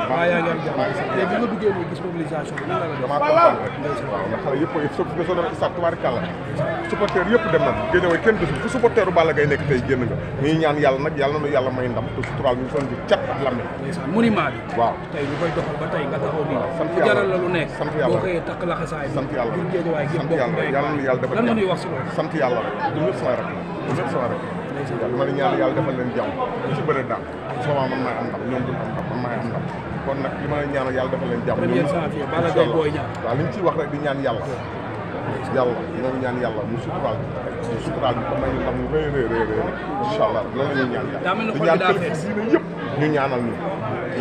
waaw yaa ngi am jàmm léegi bi nga duggee nii gis mobilisation bi nan la def. damaa kontaan rek waaw ndax xale yëpp soo demee stade tubaarikàlla supporter yëpp dem nañ Guédiawaye kenn desul fu supporteru Balla Gaye nekk tey génn nga ñuy ñaan yàlla nag yàlla na yàlla may ndam te suturaal ñu son di cat ak lambe monument bi waaw tey ñu koy doxal ba tey nga taxaw nii sant bu jaral la lu nekk sant yàlla boo koy takk laxasaay sant yàlla ngir Guédiawaye gi sant bokk yàlla yàlla na yàlla defal lan nga ñuy wax si loolu sant yàlla rek du ñëpp sama rek du ñëpp sama rek ma ne ñaan yàlla defal leen jàmm ci bëre daal souvent man maay am ndam ñoom duñ am ndam man maay am ndam kon nag li ma leen ñaanal yàlla defal leen jàmm premier janvier Balla Gaye Boy Niang waaw li ñu ciy wax rek di ñaan yàlla ñoo ñaan yàlla mu suturaal bi ko may ndam mu rëy rek incha allah loolu la ñuy ñaan yàlla di ñaan kilifa diine yëpp ñu ñaanal ñu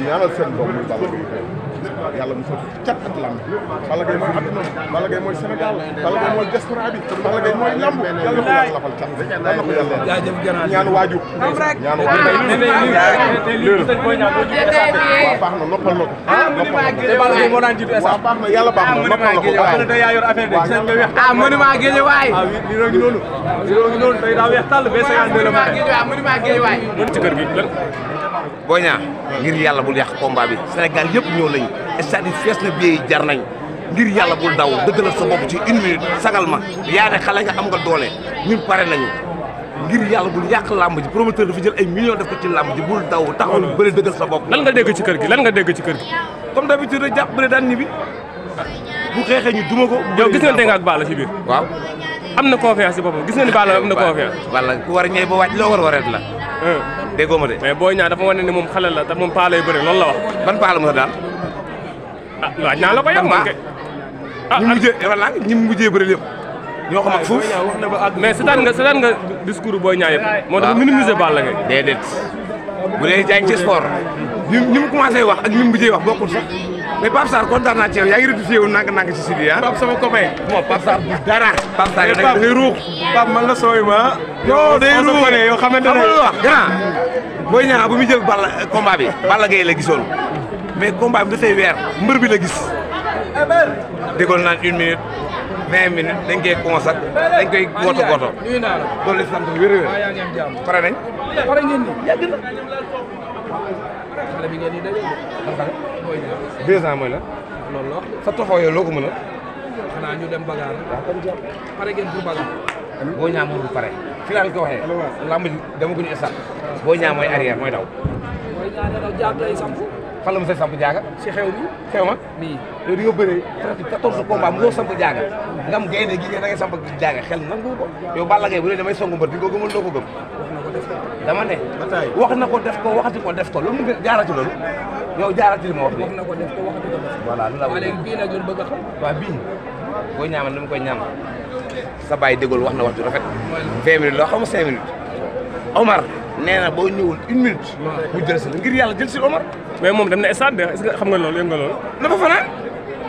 ñaanal seen doom muy Balla Gaye yàlla mu sotti cat ak lamb Balla Gaye mooy àdduna Balla Gaye mooy Sénégal Balla Gaye mooy diaspora bi Balla Gaye mooy lamb yàlla na ko yàlla lafal cat yàlla na ko yàlla ñaan waajur ñaan waajur waaw baax na noppal na ko waaw baax na yàlla baax na noppal na ko ah monument Guédiawaye ngi noonu tey daa weex tàll B52 la monument Guédiawaye ci kër gi lan Boy Niang ngir yàlla bul yàq combat bi Sénégal yëpp ñëw nañu stade yi fees na billet yi jar nañ ngir yàlla bul daw dëggalal sa bopp ci une minute sagal ma yaa ne xale nga am nga doole ñun pare nañu ngir yàlla bul yàq làmb ji promoteur dafa jël ay millions def ko ci làmb ji bul daw taxawal bëri dëggal sa bopp. lan nga dégg ci kër gi lan nga dégg ci kër gi. comme d'habitude rek jàpp bëri daan ñibbi bu xeexee ñu duma ko. yow gis ngeen nga ak Balla ci biir. waaw. am na confiance ci boppam gis nga ni Balla am na confiance. Balla ku war a ñëw ba wàcc loo war a wareet la. déggoo ma de. mais Boy Niang dafa wane ni moom xale la te moom paa lay bëri loolu la wax. ban paa la mos a daal. ah waaj naa la ko yem moom kay. ñi mujjee wala ñi mujjee bëri lépp ñoo xam ak fuuf. mais seetaan nga discours Boy Niang yëpp. moo tax minimiser Balla Gaye. déedéet bu dee jaay ci sport ni mu commencé wax ak ni mu mujjee wax bokkul sax mais Pape Sarr kontaan naa ci yow yaa ngi rectifié wu nang ci Sidi ah. Pape sama copain. bon Pape Sarr du dara. Pape Sarr yow da ngay ruux. Pape man la sooy ma. yow day ruux yow xamante ne wax grand Boy Niang bu muy jël Balla combat bi Balla Gaye la gisoon mais combat bi dafay weer mbër bi la gis déggoon naan 1 minute 20 minutes dañ koy constat dañ koy goto nuyu naa la loolu la sant wér-wér yaa ngi am jàmm pare nañ pare ngeen ni yàgg na xale bi ngeen ni dajal Boy Niang 2 ans mooy la loolu la wax sa toxoo yow loo ko mën a xanaa ñu dem bagarre pare ngeen pour bagarre Boy Niang mënul pare fii laa ko waxee lamb ji dama ko ñu estat Boy Niang mooy arrière mooy daw Boy Niang daw jaag lay samp fan la mu say samp jaaga si xew mi xew ma nii yow di nga bëree presque 14 combats mu ngoo samp jaaga nga am gaynde gi da ngay samp jaaga xel nangu ko yow Balla Gaye bu dee damay songu mbër di ko gëmal doo ko gëm dama ne wax na ko def ko waxati ko def ko lu mu jaara ci loolu yow jaara ci li ma wax wax na ko def ko waxati ko def voilà lu la waaye léegi bii nag lañ bëgg a xam waaw bii Boy Niang man dama koy ñaan sa baay déggool wax na wax ju rafet 20 minutes loo xam 5 minutes Omar nee na boo ñëwul 1 minute mu jël si la ngir yàlla jël si Omar mais moom dem na stade de est-ce que xam nga loolu yëg nga loolu. na fa fanaan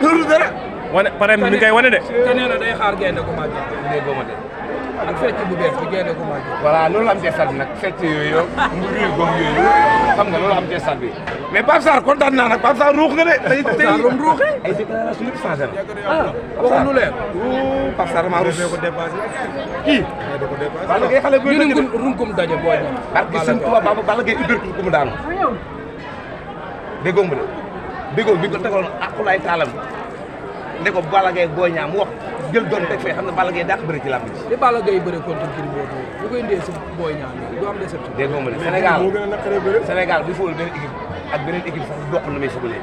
loolu dara wane pare mi ngi koy wane de. te nee na day xaar gaynde ko màgg déggoo ma de ak fecc bu bees bi gaynde ko màgg voilà loolu am ci stade bi nag fecc yooyu mu réer gox yooyu xam nga loolu am ci stade bi mais Pape Sarr kontaan naa nag Pape Sarr ruux nga de tey tey ay déclaration yëpp changé na waxul lu leer Pape Sarr maa ruus kii Balla Gaye xale ñu ne runkum daje Boy Niang barke sëñ Tuubaa Balla Gaye ubbeeku ko mu daanu déggoo mu de déggoo bi ko tegoon akulaay taalam ne ko Balla Gaye Boy Niang mu wax jël doon teg fee xam ne Balla Gaye dàq bëri ci làmb ji li Balla Gaye bëre contre Gris Bordeaux bu koy indee si Boy Niang du am déception déggoo mu de Sénégal bu fóol benn équipe ak beneen équipe sax bokk na may footballé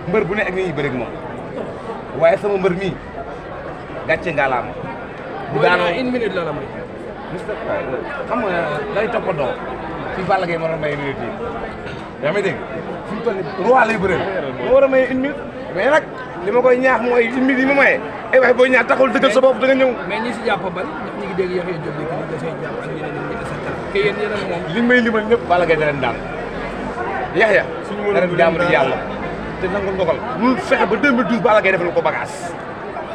mbër bu ne ak ni ñuy bëri ak moom waaye sama mbër mii gàcce ngalaama bu daanoo 1 minute la la may xam nga day toppatoo fi Balla Gaye war a may minute yi yaa may dégg fi mu toll nii roi lay bëreel moo war a may 1 minute mais nag li ma koy ñaax mooy 1 minute yi ma maye ay waaye booy ñaax taxul dëggal sa bopp da nga ñëw mais ñi si jàpp bari ndax ñi ngi dégg Yaxya Jóob bi da say jàpp ak ñeneen ñi da sa tax ke yéen yéen moom li may limal ñëpp Balla Gaye da leen daan Yaxya da leen jaamu di yàlla te nangu ndogal mun fexe ba 2012 Balla Gaye defal ko bagage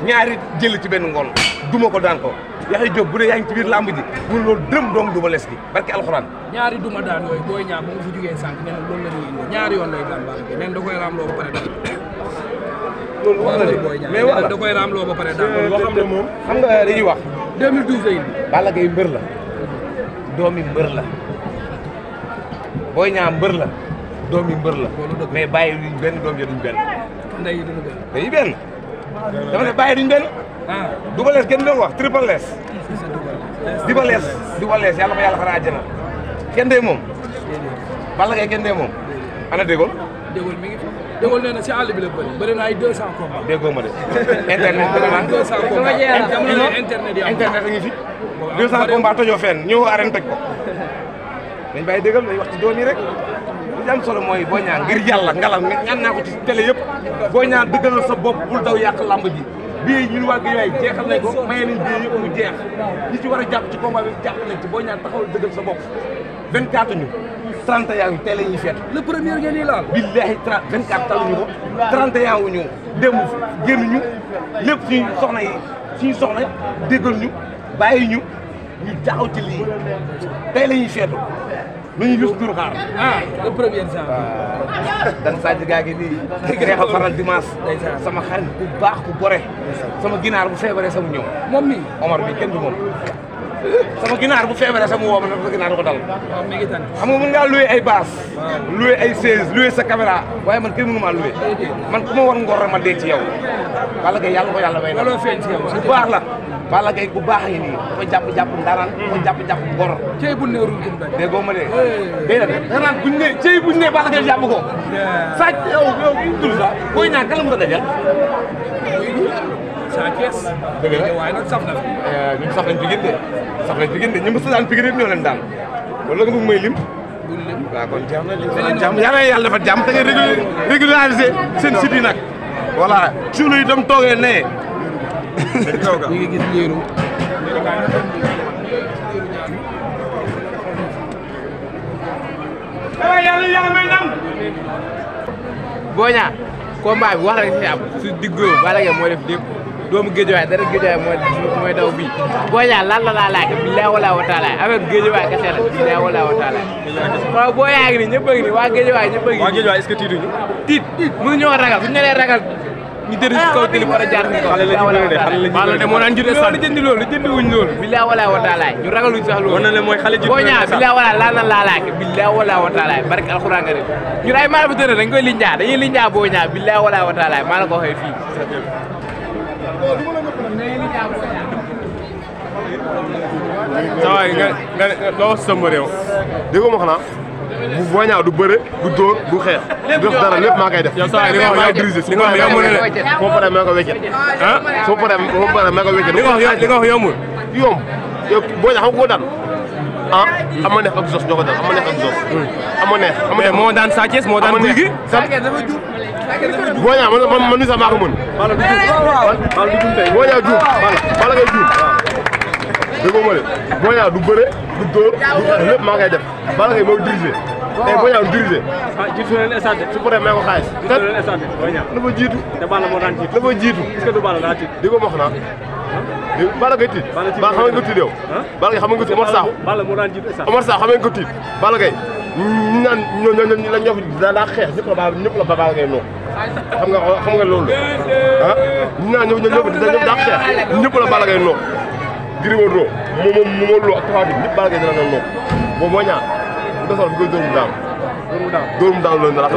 ñaari jël ci benn ngoon duma ko daan ko Yaxya Jóob bu dee yaa ngi ci biir làmb ji mun loolu dërëm doom duma les gi barki alxuraan ñaari duma daan yooyu Boy Niang bu mu fi jugee sànq nee na loolu la ñuy indi ñaari yoon lay daan Balla Gaye nee na da koy raamloo ba pare daan loolu wax na de mais wax da koy raamloo ba pare daan loo xam ne moom. xam nga dañuy wax 2012 lay indi Balla Gaye mbër la doomi mbër la Boy Niang mbër la doom yi mbër la mais bàyyi duñ benn doom yi duñ benn ndey yi duñu benn dañuy benn dama ne bàyyi duñ benn Double Less kenn doon wax Triple Less Double Less yàlla ko yàlla xanaa àjjana kenn dee moom Balla Gaye kenn dee moom ana déggoo mi ngi déggoo nee na si àll bi la bëri na ay 200 combats déggoo ma de internet vraiment 200 combats internet a ngi fi 200 combats tojoo fenn ñëw arène toj ko dañ bàyyi déggal dañ wax ci doom yi rek li am solo mooy Boy Niang ngir yàlla ngalam ñaan naa ko ci télé yëpp Boy Niang dëggalal sa bopp bul daw yàq lamb ji bii ñun waa Guédiawaye jeexal nañ ko maye nañ bii yëpp mu jeex ñi ci war a jàpp ci combat bi jàpp nañ ci Boy Niang taxawal dëggal sa bopp 24 ñu 31 ñu teel a ñuy feet le premier ngeen di laal billahi 24 taluñu ko 31 wu ñu démb génn ñu lépp suñu soxna déggal ñu bàyyi ñu taxaw ci lii tey la ñuy feetu lu ñuy yus dur xaar le premier genre dan Sadji gaa ngi nii reexal faral dimanche sama xarit bu baax bu gore sama ginaar bu feebaree sama ñëw moom mi Omar bi kenn du moom sama ginaar bu feebaree sama woo ma ne sa ginaar du ko dal mi ngi tane xam nga mën ngaa loué ay bâche loué ay chaise loué sa caméra waaye man kenn mënu maa loué man ku ma war ngor rek ma dee ci yow Balla Gaye yàlla ko yàlla may na looloo feeñ ci yow bu baax la Balla Gaye bu baax yi nii dafa jàpp ndaanaan dafa jàpp gor cey bu ne rum kum daj déggoo ma de déedéet da naan buñ ne cey buñ ne Balla Gaye jàpp ko sàcc yow dul sax Boy Niang kan la mu ko dajal Sa Thiès dëgg la waaye nag saf na fi ñun saf nañ Pikine de ñu mës a daan Pikine yëpp ñoo leen daan wala nga bëgg may lim waaw kon jàmm jàmm yàlla yàlla dafa jàmm te nga régulariser seen site yi nag voilà suulu yi tam toogee ne ñu ngi gis liiru yàlla may ndam Boy Niang combat bi wax rek si am su diggoo Balla Gaye moo def lépp doomu Guédiawaye dara Guédiawaye mooy daw bii Boy Niang lan la laa laaj billahi wala wa taala avec Guédiawaye kese la billahi wala wa taala waaw Boy Niang ngi nii ñëpp a ngi nii waa Guédiawaye ñëpp a ngi nii. waa Guédiawaye est-ce que tiituñu. tiit mënuñoo ragal suñu nee ragal ñu tëdd si kaw tëli war a jaar si kaw. xale la ñu bëgg de xale la ñu bëgg de moo daan jur stade. jëndi loolu jëndi wuñ loolu. billahi wala wa taala ñu ragaluñ sax loolu. wan na leen mooy xale ji. Boy Niang billahi wala lan la laa laaj billahi wala wa taala barke alxuraan nga def ñun ay maa bu tëdd dañ koy linjaa dañuy linjaa Boy Niang billahi wala wa taala maa la ko waxee fii. saa waay nga loo wax sa mbër yow. déggoo ma xanaa bu Boy Niang du bëre du dóor du xeex du def dara lépp maa koy def. yow saa waay li nga wax yow su ma paree maa ko weccet. ah su ma paree maa ko weccet. li nga wax yombul. yomb yow Boy Niang xam nga ko daan ah ama neex ak Zos ñoo ko daan ama neex ak Zos. ama neex moo daan Sa Thiès moo daan Gouye Gui. Boy Niang man mii sax maa ko mën. Boy Niang juum Balla Gaye juum déggoo ma de Boy Niang du bëre du dóor du xeex lépp maa koy def Balla Gaye moo dirigé tey Boy Niang du dirigé. jiitu na leen stade. su paree may ko xaalis. jiitu na leen stade Boy Niang. dafa jiitu. te Balla moo daan jiitu. dafa jiitu. est-ce que du Balla daa tiit. déggoo ma xanaa. Balla Gaye tiit. Balla xam nga tiit yow. Balla Gaye xam nga tiit Omar Sakho. Balla moo daan jiitu stade. Omar Sakho xam nga tiit Balla Gaye ñu naan ñoo la ñoo daa xeex ñëpp la Balla Gaye noo xam nga loolu ah ñu naan ñëpp daa xeex ñëpp la Balla Gaye noo Gris Bordeaux moom loo ak Tapha Tine ñëpp Balla Gaye dina leen noo boobu moo ñaan bu desoon bu koy dóor mu daanu loolu na la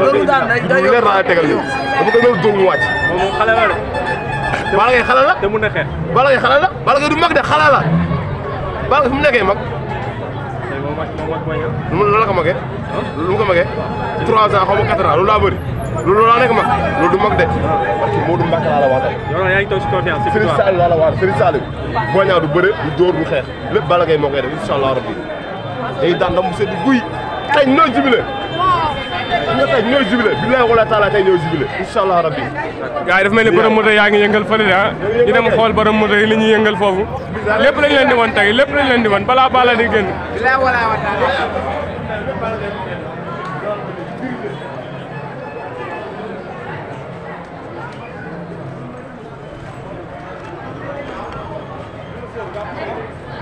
leer naa tegal ñu dama koy dóor mu wàcc moom xale la de. Balla Gaye xale la te mun na xeex. Balla Gaye xale la Balla Gaye du mag de xale la Balla Gaye fu mu nekkee mag loolu la ko magee lu mu ko magee 3 ans xaw ma 4 ans loolu laa bëri loolu laa nekk mag loolu du mag de parce que Modou Mbacke laa la waatal. yow yaa ngi toog si confiance si Serigne Saliou laa la waatal Serigne Saliou Boy Niang du bëre du dóor du xeex lépp Balla Gaye moo koy def incha allah rabbi day daan dam mu sedd guy tey ñoo jubilé ñoo jubilé billahi wala taala tey ñoo jubilé incha allah rabbi. gars yi dafa mel ni borom moto yaa ngi yëngal fële de ah ñu dem xool borom moto yi li ñuy yëngal foofu lépp lañ leen di wan tey lépp lañ leen di wan balaa Balla di génn.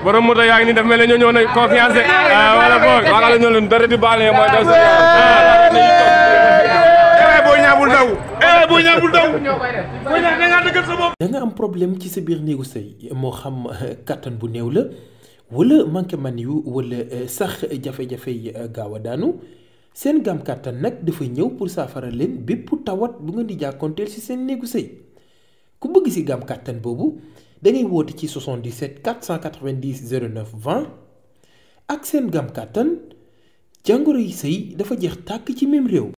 borom moto yaa ngi nii dafa mel ne ñoo ñëw na confiance wala boog waxal ñoo leen dara di baale mooy daw Boy Niang bul daw Boy Niang bul daw Boy Niang da nga dëggal sa bopp. da nga am problème ci sa biir néegu sëy moo xam kattan bu néew la wala manqué man yu wala sax jafe-jafe yi gaaw a daanu seen gam kàttan nag dafa ñëw pour saafara leen bépp tawat bu ngeen di jàkkoonteel ci seen néegu sëy ku bëgg ci gam kàttan boobu da ngay woote ci 77 490 09 20 ak seen gam kàttan jàngoro yi sëy dafa jeex tàkk ci même réew.